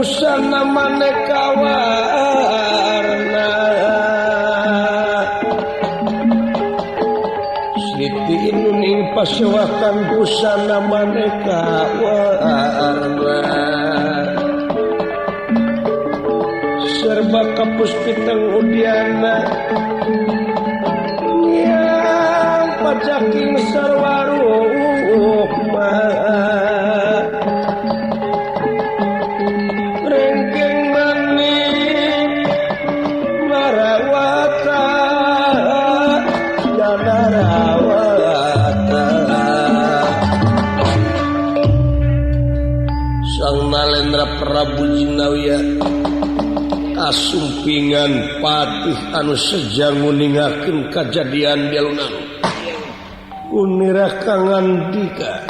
Busana maneka warna Siti Inun ing pasewakan busana maneka warna serba kapus piteng udiana yang pajaking sarwarukma Prabu Jinawya kasumpingan patih anu seja nguningakeun kajadian di alun-alun unira kangandika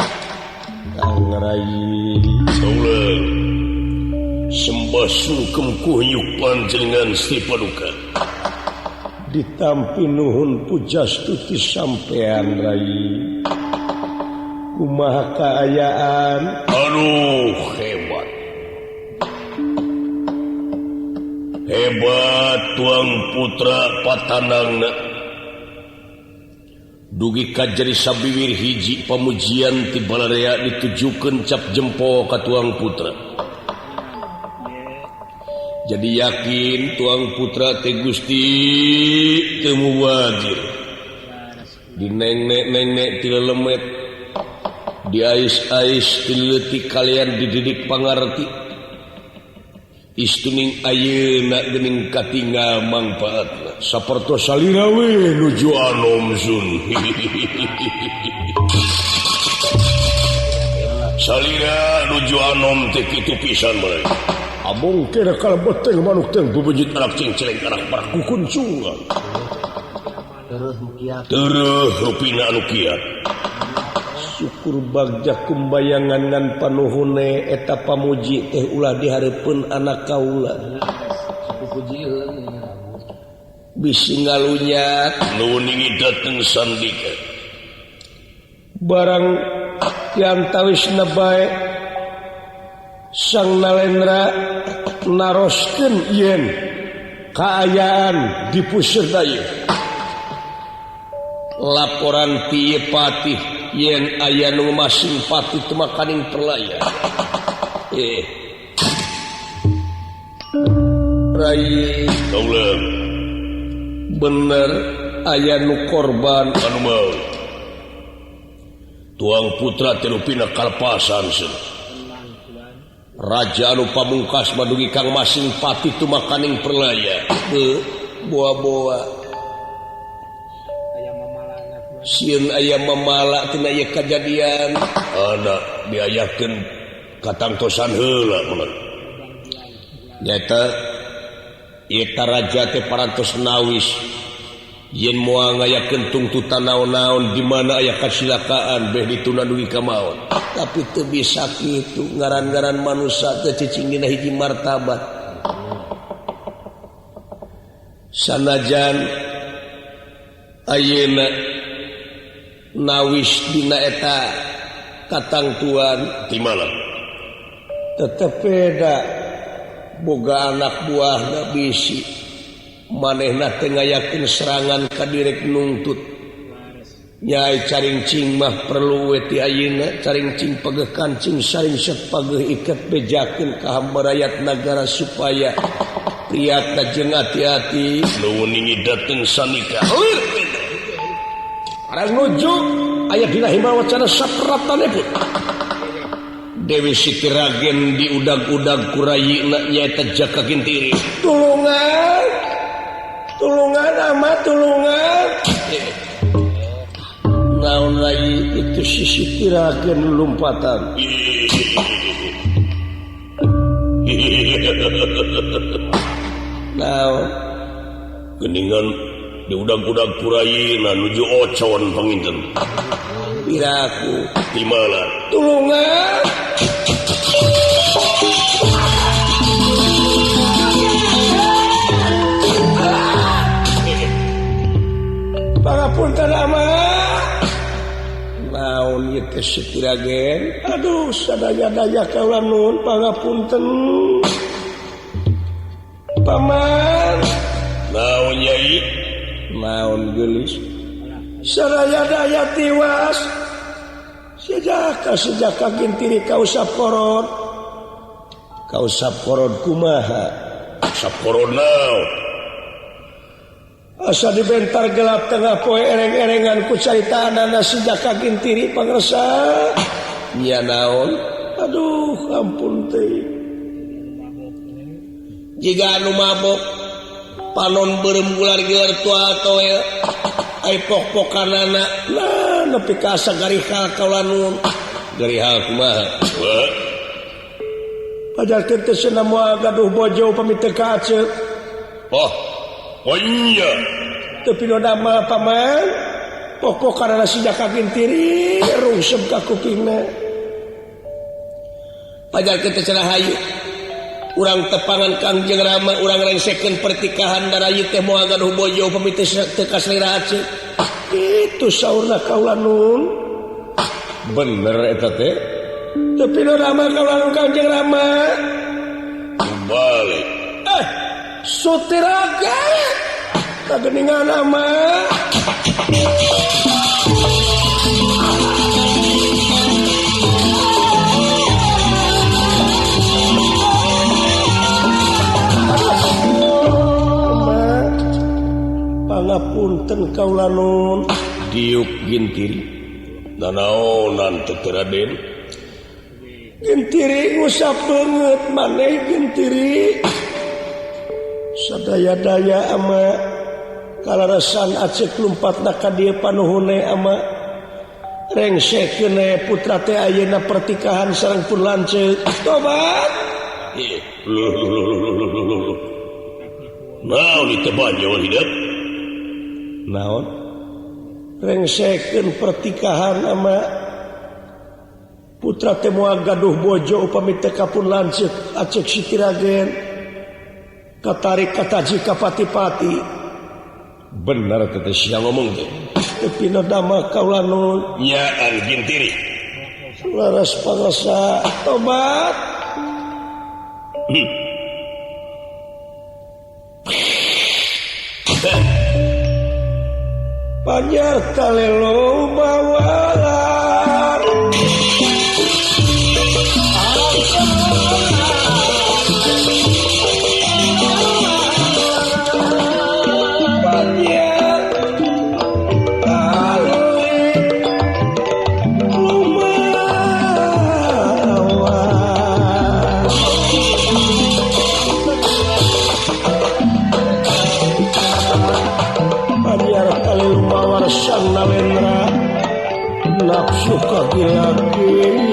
Kang Rai Sauleuh sembah sungkem ku hiuk panjenengan Sri Paduka ditampi nuhun pujastuti sampean Rai kumaha kaayaan aduh hebat hebat tuang putra patanangna dugi ka jadi sabiwir hiji pamujian ti balarea ditujukeun cap jempol ka tuang putra jadi yakin tuang putra teh Gusti teu mubazir dinengnek-nengnek ti lelemet diais-ais ti leutik kalian dididik pangarti istuning ayeuna geuning katinggal mangpaatna sapertos salira we nuju anom sun salira nuju anom teh kitu pisan bae abong kira kalebeteng manuk teh bubujit anak cengceleng anak parak kukuncungan tereuh rupina anu kiat syukur bagja kumbayangan ngan panuhune eta pamuji teh ulah dihareupeun anak kaula bisi ngalunyat nu ningi dateng sandika barang yantawis bae Sang Nalendra naroskeun yen kaayaan di puseur ieu laporan ti patih yen aya nu masing patih teu makaning perlaya Rai kaula bener aya nu korban anu maot tuang putra terupina kalpasan cenah raja anu pamungkas madugi kang masing patih teu makaning perlaya boa-boa sieun aya mamala tina ieu kajadian anak diayakeun katangtosan heula mun nyaeta eta raja teh parantos nawis yen moal ngayakeun tungtutan naon-naon di mana aya kasilakaan beh ditunda dugi ka maot tapi teu bisa kitu ngaran-ngaran manusia teh cicing dina hiji martabat sanajan ayeuna nawis dina eta katangtuan di mana tetep beda Boga anak buahna bisi manehna teh ngayakeun serangan ka direk nungtut. Nyai caringcing mah perlu we ti ayeuna caringcing pageuh kancing saringset pageuh iket bejakeun ka hamba rakyat nagara supaya priatna jeung hati-hati. Nuwun ningi dateng sanika. Arang nuju aya dina hima wacana sapratanipun. Dewi Siti Ragen diudag-udag ku rayina nyaeta Jaka Gintiri. Tulungan. Tulungan ama tulungan. Naon lagi itu si Siti Ragen lompatan. Naon geningan diudag-udag ku rayina nuju ocon panginten. Piraku timala tulungan. Pangapunten ama. Naon ieu teh Siti Ragen? Aduh sadaya-daya kaula nuhun pangapunten. Paman. Naon Nyai? Naon geulis? Sadaya-daya tiwas. Sejaka Gintiri kausap korot. Kausap korot kumaha? Kausap korot naon? Asa dibentar gelap tengah poe ereng-erengan ku caritaanana si Jaka Gintiri pangersa. Nya naon? Aduh ampun teh. Jiga anu mabok panon beureum gular-gilar tua toel ai pok-pokanana nah nepi ka asa garihal kaula nuhun. Garihal kumaha? Pajarkeun teh cenah moal gaduh bojo pami teu ka aceuk. Oh. Oh iya. Teu pinoda mah paman. Pok-pokanana si Jaka Gintiri rungsep ka kupingna. Pajarkeun teh cenah hayu. Urang tepangan Kangjeng Rama urang rengsekeun pertikahan darayi teh moal gaduh bojo pami teu kasalira aceuk. Itu saurna kaula nuhun. Bener eta teh. Teu pinoda mah kaula nuhun Kangjeng Rama. Balik. Siti Ragen kageningan ama. Pangapunten kaula nuhun. Diuk Gintiri. Nanaonan teh Raden? Gintiri ngusap beungeut maneh Gintiri. Sadaya-daya ama kalaresan aceuk lumpatna ka dieu panuhune ama rengsekeun putra teh ayeuna pertikahan sareng pun lanceuk. Tobat. Naon ieu banjol hidup? Naon? Rengsekeun pertikahan ama putra teh moal gaduh bojo upami teh ka pun lanceuk aceuk Siti Ragen. Katarik kataji kapati-pati. Bener teh sia ngomong teh. Teu pinoda mah kaula nuhun. Nyaan Gintiri. Laras pangrasa tobat. Panyarta lelo bawalar. Sang Nalendra nafsu kagila-gila.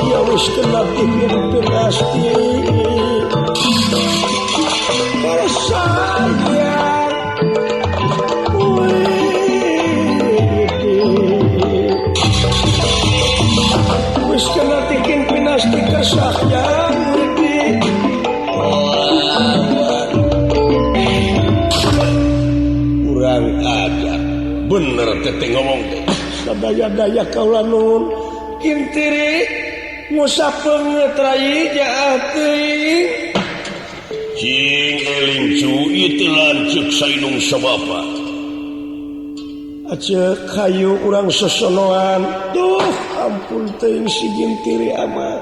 Ya wis kena pikir pinasti bersayang wis kena tikin pinasti kersayang kurang ajar. Bener teteh ngomong teh. Sadaya-daya kaula nuhun Gintiri ngusap peungeut rai jaah teuing. Cing eling cu ieu teh lanceuk sainung sabapa. Aceuk hayu urang sosonoan. Duh ampun teuing si Gintiri ama.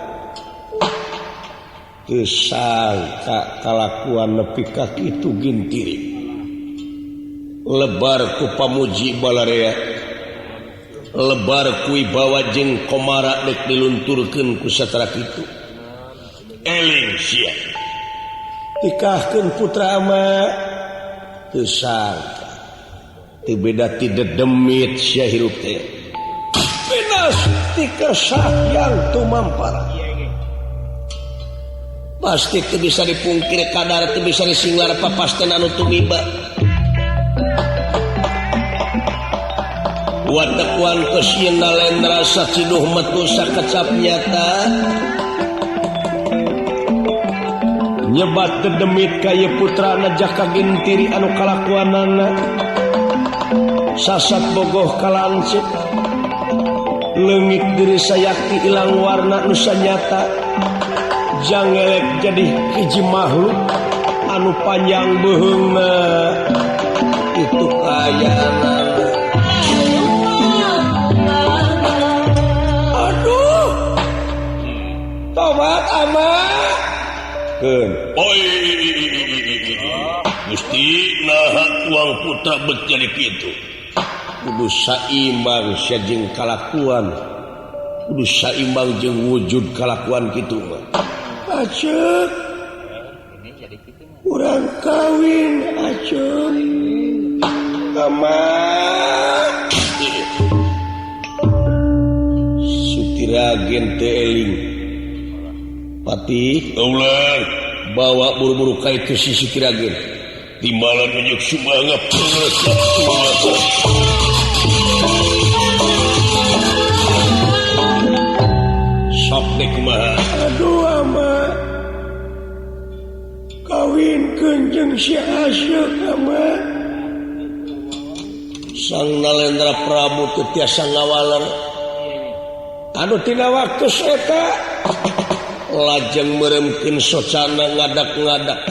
Teu sangka kalakuan nepi ka kitu Gintiri. Lebar ku pamuji balarea. Lebar kui bawa jeung komara dek dilunturkeun ku satara kitu. Eling sia. Tikahkeun putra ama teu sangka. Teu beda ti dedemit sia hirup teh. Pinas ti yang tumampara. Pasti teu bisa dipungkir kadar teu bisa disinglar papasten anu tumiba. Wateku kesieun Nalendra saciduh metu sakecap nyata. Nyebat dedemit ka ieu putrana Jaka Gintiri anu kalakuanana. Sasat bogoh kalancip. Leungit diri sayakti ilang warna nu sanyata. Jangelek jadi hiji makhluk anu panjang beuheungna. Itu kaayaan. Aduh. Tobat ama. Keun. Oi. Gusti naha tuang putra bet jadi kitu. Kudu saimbang sia jeung kalakuan. Kudu saimbang jeung wujud kalakuan kitu mah. Aceuk. Urang kawin aceuk. Ama. Sutiragen teu eling. Patih ular bawa buru-buru ka itu si Sutiragen. Timbalan unjuk sumangga sok deh kumaha. Aduh ama. Kawinkeun jeung si Asyuk ama. Sang Nalendra Prabu teu tiasa ngawaler. Anu tina waktu eta lajeng meremkeun socana ngadak-ngadak.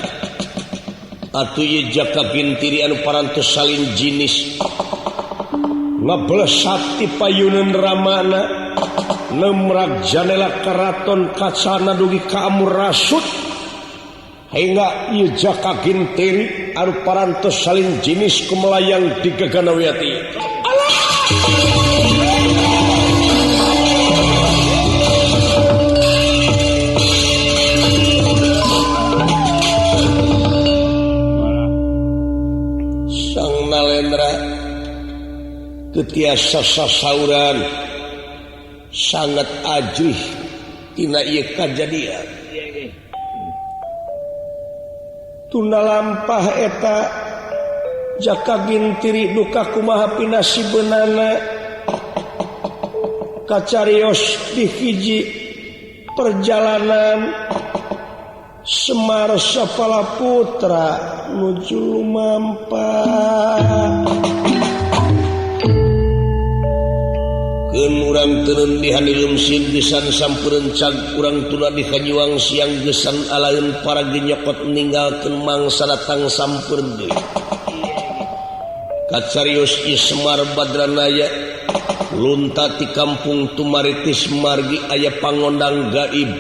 Atuh ieu Jaka Gintiri anu parantos salin jinis ngablesat ti payuneun ramana nemrag janela karaton kacana dugi ka amur rasut hingga ieu Jaka Gintiri anu parantos salin jinis kumelayang di Gaganawiyati. Allah. Sang Nalendra teu tiasa sasauran sangat ajih tina ieu kajadian. Tunda lampah eta Jaka Gintiri duka kumaha pinasibeunana kacarios di hiji perjalanan Semar Sapala Putra nuju lumampah. Keun urang teureun di hanilum sin gesan sampureun cag urang tuna di kanyuang siang gesan alaeun para genyokot ninggalkeun mangsa datang sampeureun deui. Kacarios ieu Semar Badranaya lunta ti kampung Tumaritis margi aya pangondang gaib.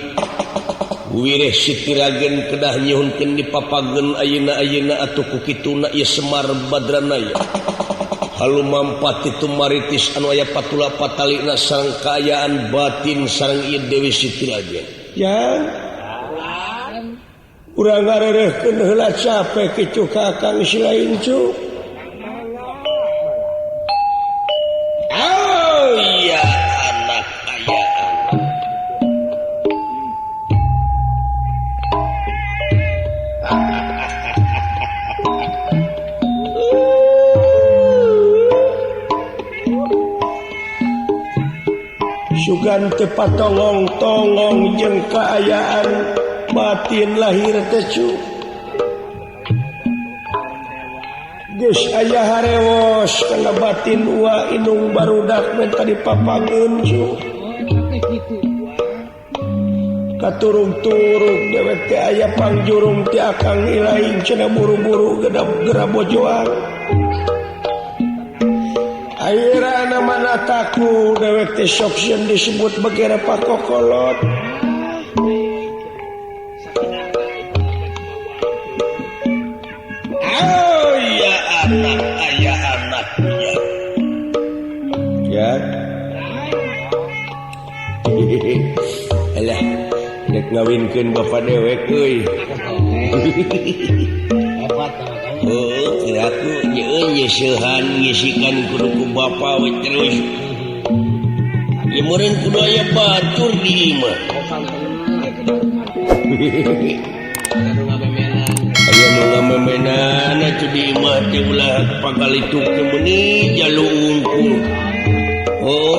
Wireh Sitiragen kedah nyuhunkeun dipapageun ayeuna-ayeuna atuh ku kituna ieu Semar Badranaya. Halumampat ti Tumaritis anu aya patula patalina sareng kaayaan batin sareng ieu Dewi Sitiragen. Jang urang ngarerehkeun heula capek kitu ka Akang si lain cu. Oh iya anak ayaan. Sugan teu patongong-tongong jeung kaayaan batin lahir teh cu. Geus aya harewos kana batin ua indung barudak menta dipapageun cu. Katurung-turung dewek teh aya pangjurung ti Akang Ilaing cenah buru-buru gedap gerabojoan. Akhirna mana taku dewek teh sok sieun disebut bagera pakokolot. Oh ya anak, aya anaknya. Ya. Alah, dek ngawinkeun bapa dewek euy. Heuh, kira aku nyeusehan ngisikan kudu ku bapa we terus. Ieu meureun kudu aya batur di imah. Aya nu ngamemenan atuh di imah teh ulah pagalituk teh meuni jalu unggul. Oh.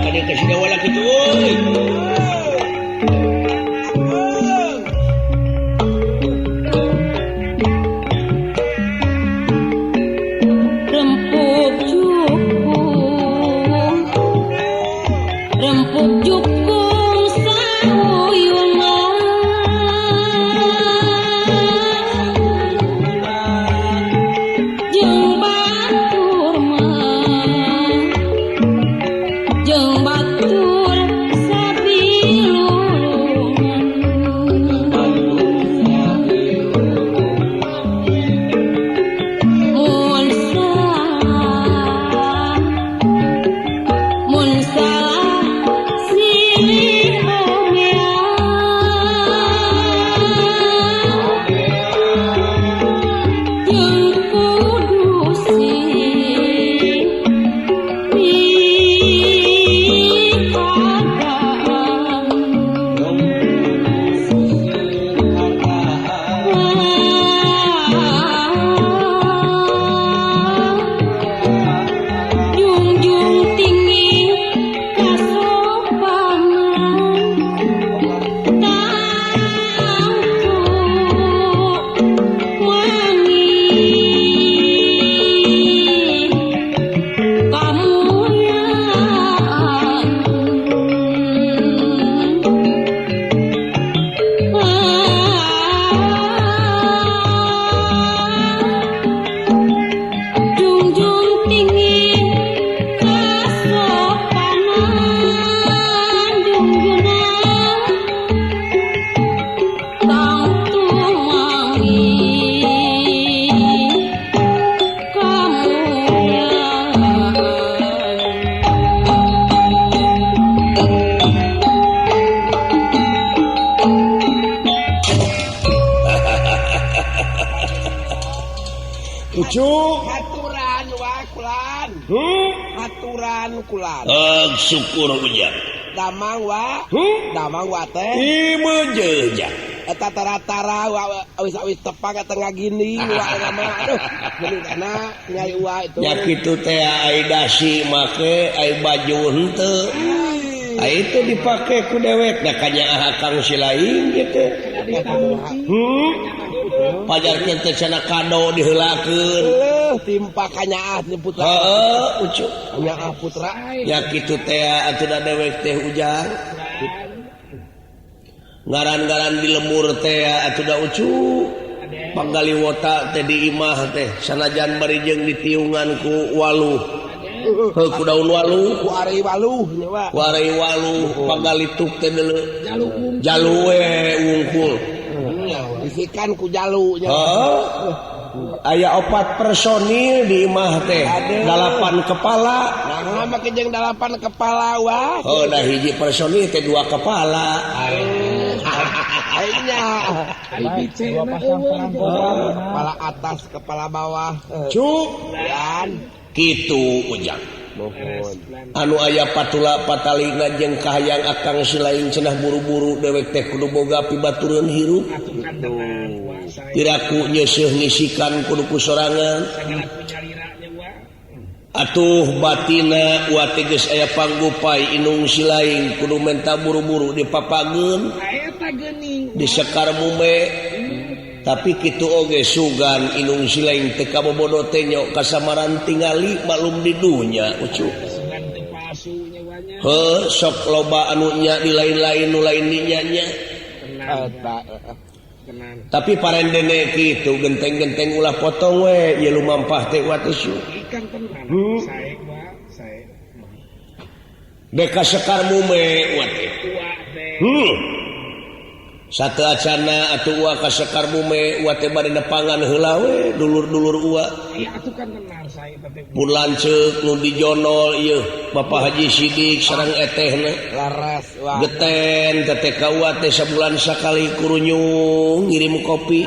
Kada kasih dawala kitu euy. Rempuk jukung, rempuk jukung sauyungan, jeung batur mah, jeung batur sabilulungan. Mun salah, mun salah silih omean, jeung kudu sing pihargaan. Junjung tinggi kasopanan, tangtu mangi kamulyaan. Junjung tinggi kasopanan, junjungan tangtu mangi kamulyaan. Ucu. Aturan wa kulan. Aturan kulan. Syukur ujang. Damang wa. Damang wa teh. Ieu jeung. Eta tara-tara wa awis-awis tepak eta ngagini wa eta mah. Aduh, geuning kana ningali wa itu. Nya kitu teh ai dasi make ai baju henteu. Ai itu dipake ku dewek da kanyaah Akang si lain gitu. Pajarkeun teh cenah kado diheulakeun. Leuh, timpa kanyaah teh putra. Heeh, ucu. Kanyaah putra. Ya kitu teh atuh da dewek teh ujang. Ngaran-ngaran di lemur teh atuh da ucu. Panggaliwota teh di imah teh sanajan bari jeung ditiungan ku waluh. Heuh, ku daun waluh, ku ari waluh nya wa. Ku ari waluh panggalituk teh deuleu. Jalu we wungkul. Bisikan ku jalu nya. Heeh. Aya 4 personil di imah teh, 8 kepala. Nah, make jeung 8 kepala wa. Oh, da hiji personil teh 2 kepala. Aingnya. Kepala atas, kepala bawah. Cuk. Dan kitu ujang. Mohon. Anu aya patula patalina jeung kahayang Akang si lain cenah buru-buru dewek teh kudu boga pibatureun hirup. Piraku nyeuseuh ngisikan kudu ku sorangan. Atuh batina wa teh geus aya panggupai inung si lain kudu menta buru-buru dipapageun. Disekar mume. Tapi kitu oge sugan inung silain teu kabobodo teh nyo kasamaran tingali maklum di dunya ucu. Heuh sok loba anu nya di lain-lain nu lain di nya nya. Tapi parendene kitu genteng-genteng ulah potong we ieu lumampah teh wates. Ikan tenan sae wa sae. Deka sekar mume wate. Satu acana atuh uwa ka sekar mume wate bade nepangan heula we dulur-dulur uwa. Iya atuh kan tenar sae teh. Pun lanceuk nu dijonol ieu Bapak Haji Sidik sareng etehna. Laras wa. Geten teh ka uwa teh sabulan sakali kurunyung ngirim kopi.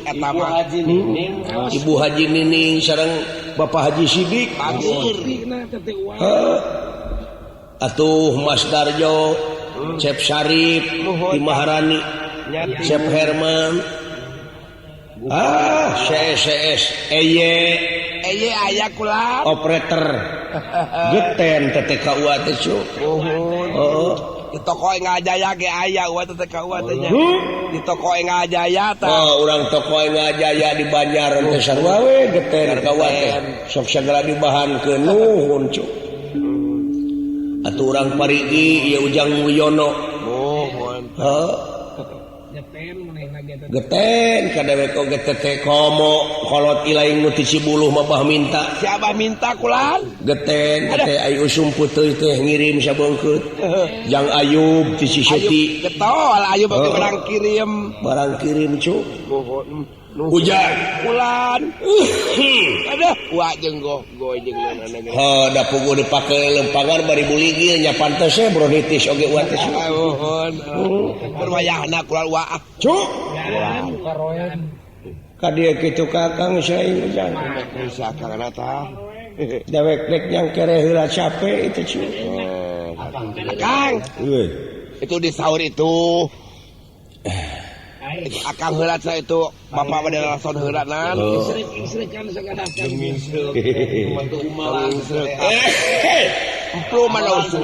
Eta mah Haji Nining. Ibu Haji Nining sareng Bapak Haji Sidik. Atuh Mas Darjo, Cep Sarip, di Maharani, Cep Herman, CSCS, Eye, Eye aya kula, operator, geten TTKUA teh cu. Oh, di toko Enggal Jaya ge aya uwa TTKUA teh nya. Di toko Enggal Jaya tah. Oh, urang toko Enggal Jaya di Banjar teh sarua we geten KUA teh. Sok sagala dibahankeun nuhun cu. Atuh urang parigi ieu Ujang Wiyono. Nuhun. Heuh. Geten ka dewek oge teh komo kolot ilaing nu ti Cibuluh mah bah minta. Si abah minta kulan. Geten teh ai usum puteuy teh ngirim sabeungkeut. Jang Ayub ti Ciseti. Getol Ayub oge barang kirim. Barang kirim cu. Nuhun. Hujan kulan. Aduh, wa jeung goh goy jeung naon ge. Heuh, da puguh dipake lempangan bari buligil nya pantes we bronitis oge uwa teh. Nuhun. Berwayahna kulan wa. Cu. Ka dieu kitu Kakang saing ujang. Bisa Kang tah. Dewek rek yang kere heula capek itu cu. Kang. Euy. Itu di sahur itu. Akang heula saya itu bapak pada langsung heula nan. Isrik-isrikan sagala Emplu mana usung.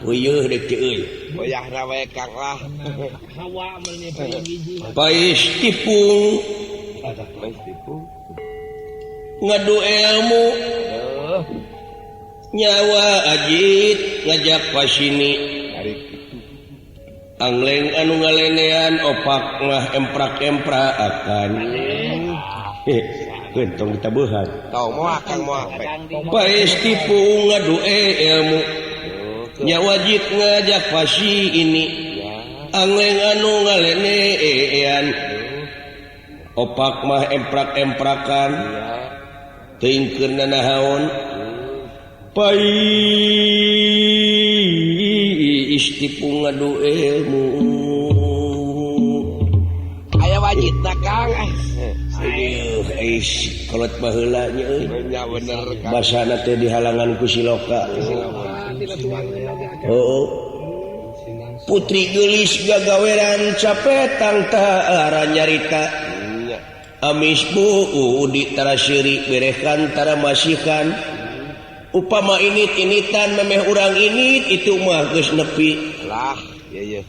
Uyeuh deuk teh euy. Wayahna we Kang lah. Hawa meuni paling hiji. Pais tipung. Pais tipung. Ngadu ilmu. Nyawa ajit ngajak pasini. Angleng anu ngalenean opak mah emprak-emprak akan. Gentong kita beuhan. Tau moal Kang moal. Paes tipung ngadu ilmu. Nya wajib ngajak pasi ini. Angleng anu ngalenean opak mah emprak-emprakan. Teuing keur nanahaon. Pais tipung ngadu ilmu. Aya wajibna Kang. Aduh, ais kolot baheula nya euy. Nya bener Kang. Basana teh dihalangan ku siloka. Heuh. Putri geulis gagaweran capetang tara nyarita. Amis buu di tara seurik berekan tara masihan. Upama init initan memeh urang init itu mah geus nepi lah ieu ieu.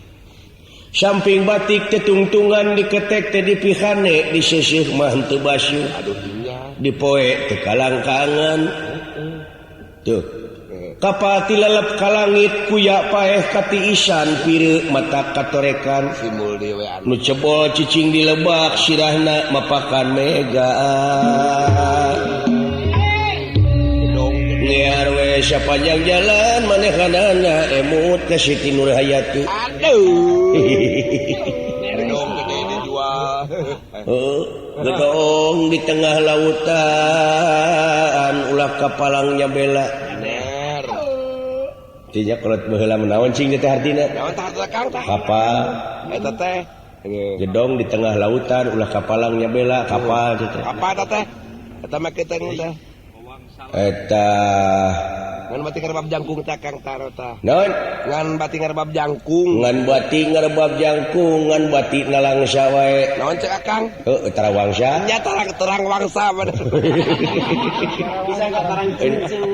Samping batik tetungtungan diketek teh dipihane diseuseuk mah henteu basuh. Aduh nya. Dipoe teu kalangkangan. Tuh. Kapal tilalep ka langit kuya paeh katiisan pireuk mata katorekan simul deui we anu. Nu cebol cicing di lebak sirahna mapakan mega. Ngear we sapanjang jalan manehanana emut ka Siti Nurhayati. Aduh. Gedong gede dijual. Heuh, gedong di tengah lautan ulah kapalangnya bela. Bener. Tinya kolot baheula menaon cing teh hartina? Naon tah hartina Kang tah? Kapal. Eta teh. Gedong di tengah lautan ulah kapalangnya bela kapal teh. Kapal teh teh. Eta mah keuteng teh. Eta ngan bati ngarebab jangkung teh Kang taro tah. Naon? Ngan bati ngarebab jangkung. Ngan bati ngarebab jangkung, ngan bati nalangsa wae. Naon cek Akang? Heuh, tarawangsa. Nya tarang terang wangsa bener. Bisa enggak tarang cungcung.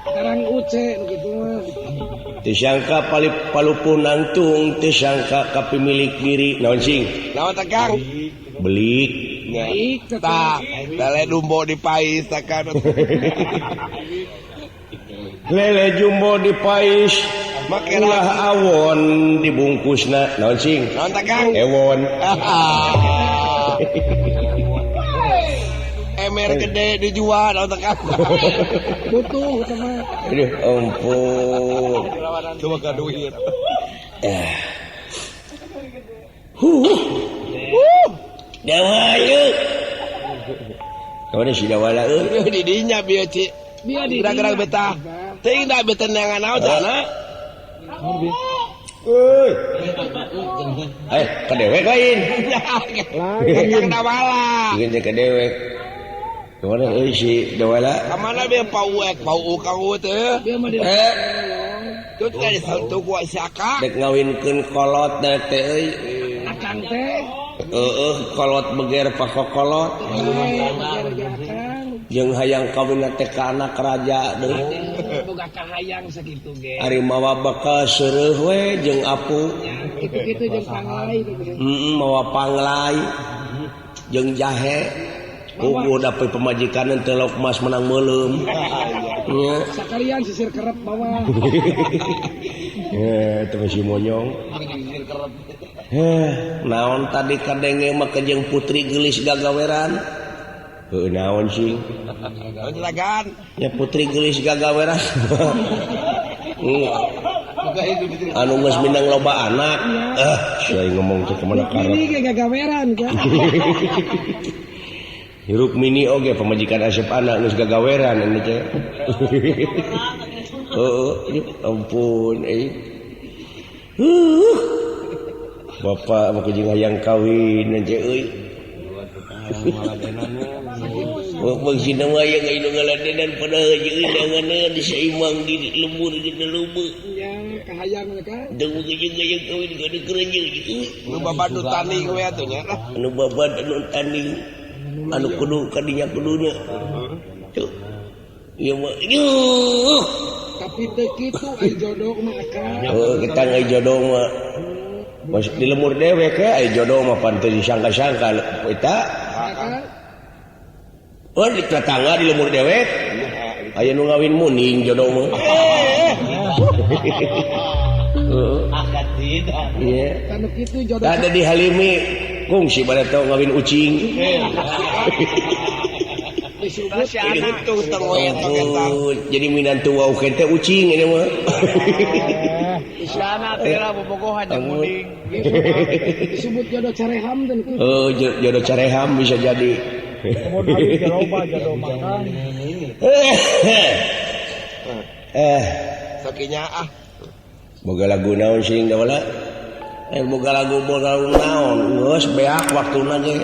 Karang uce nu kitu mah. Teu sangka palupuh nangtung, teu sangka ka pemilik diri. Naon sing? Naon teh Kang? Belik. Tah, lele dumbo di pais tah kan. Lele jumbo di pais. Ulah awon dibungkusna. Naon sing? Naon teh Kang? Ewon. Emer gede dijual naon teh Kang? Butuh sama. Aduh, ampun. Coba ka duit. Huh. Dawa yuk. Kawan si dawala euy. Di dinya bieu Ci. Gerak-gerak betah. Teuing da betah neangan naon sana. Euy. Eh, ka dewek lain. Lain Kang Dawala. Ieu teh ka dewek. Kemana euy si Dawala? Kamana bieu pauek, pau kang teh. Eh, teu teh disentuh ku si Aka. Dek ngawinkeun kolot dek teh euy. Akang teh. Heeh, kolot beger pakokolot. Jeung hayang kawin teh ka anak raja deui. Boga kahayang sakitu ge. Ari mawa bakal seureuh we jeung apu. Kitu-kitu jeung panglai. Heeh, mawa panglai. Jeung jahe. Kuku dapet pemajikan teh lauk emas menang meuleum. Nya. Sakalian sisir kerep bawa. Ya, itu masih monyong. Naon tadi kadenge mah jeung putri geulis gagaweran. Heuh naon sing? Naon Ya putri geulis gagaweran. Anu geus minang loba anak. Eh, sia ngomong teh kumaha karep. Ini ge gagaweran kan. Hirup mini oge pamajikan asep anak geus gagaweran ini teh. Heeh, ampun euy. Bapak mah jeung hayang kawin teh euy. Bang sina mah aya nu ngaladenan padahal jeung undangan di saimang di lembur jeung leubeuk. Nya kahayang ka. Deung jeung hayang kawin ka dikerenjeung euy. Nu babad nu tanding we atuh nya. Anu babad anu tanding. Anu kudu kadinya kudunya. Tuh. Ieu mah yuh. Tapi teu kitu ai jodoh mah akang. Heuh, kita ai jodoh mah. Mas di lemur dewek ya ai jodoh mah pan teu disangka-sangka eta. Oh, di tetangga di lemur dewek. Aya nu ngawin muning jodoh mah. Heeh. Akad tidak. Iya. Anu kitu jodoh. Tadi di Halimi kungsi pada tau ngawin ucing. Jadi minantu wau kente ucing ini mah. Isana teh lah bobogohan jeung munding. Disebut jodoh careham teh. Oh, jodoh careham bisa jadi. Sakinya ah. Boga lagu naon sing dawala? Boga lagu naon geus beak waktuna ge.